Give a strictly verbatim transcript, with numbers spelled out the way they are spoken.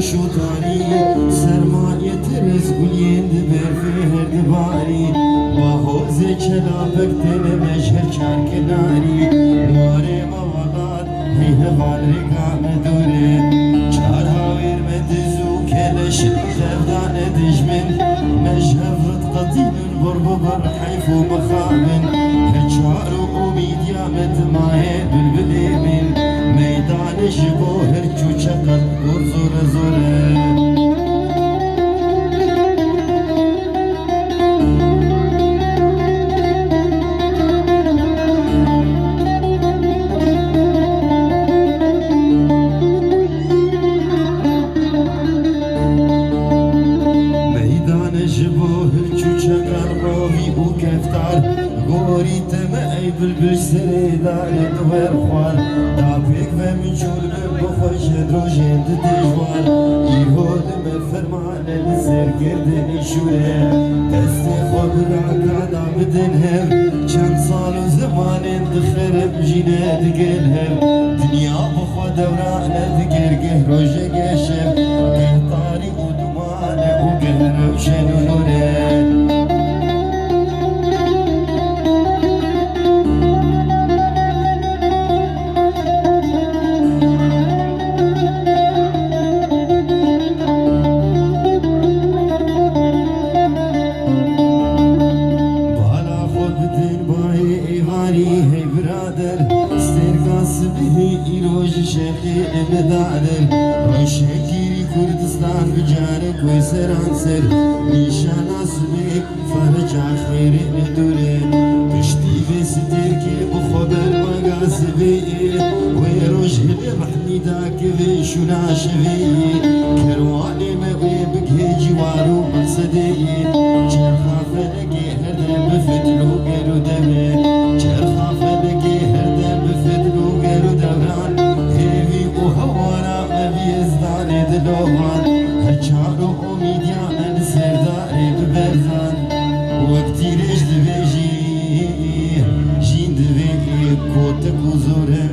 Şûtanî, sermayê tiris guliyên di berfê her dibarî. Bahozê çelapek têne mejher çarkinarî. Warê me welat, hey heval rêka me dûr e. Çar hawêr me diz û keleş, tevdane dijmin. Mejhev rit qetînin bir bi bir heyf û mixabin. Her çar û umîdiya me dimaye bilbilê min. Meydanê ji bo her çû çeqel gor zore zore. Meydane ji bo hirç û çeqer, rovî û keftar. Gorî te me ey bilbil serê darê di wer xwar. Da pêk ve min çol bim bi xwe ji rojên di dijwar. Îro li me fermane li ser girdinê şûre. Destê xwe bi raka da bidin hev. Çend sal û zemanên dixerim jî ne digel hev. Dinya bi xwe dewra ne diger geh roje geh şev. Geh tarî û duman e û geh rewşen û nûr e. Bala xwe bidin bayê êvarî hey birader. Stêrka sibihê îro ji şerqê li me dadir. Rewşenbîrî Kurdistan bi carek wê seranser. Nîşana sibê Farica xêrê li dûr e. Piştî vê stêrkê bi xwe bermanga sibê. Wê roj hilê rehnî da kevê şûna şevê. Kerwanê me wê bigihê cîwar û meqsedê. Çerxa felekê her dem bi fitil û ger û deve. Çerxa felekê her dem bi fitil û ger û dewran. Hêvî û hewara me bi yezdanê dilovan. Heçar û umîdiya me li ser darê bi berzan. Wek tîrêj divê jî, jîn divê kotek û zor e.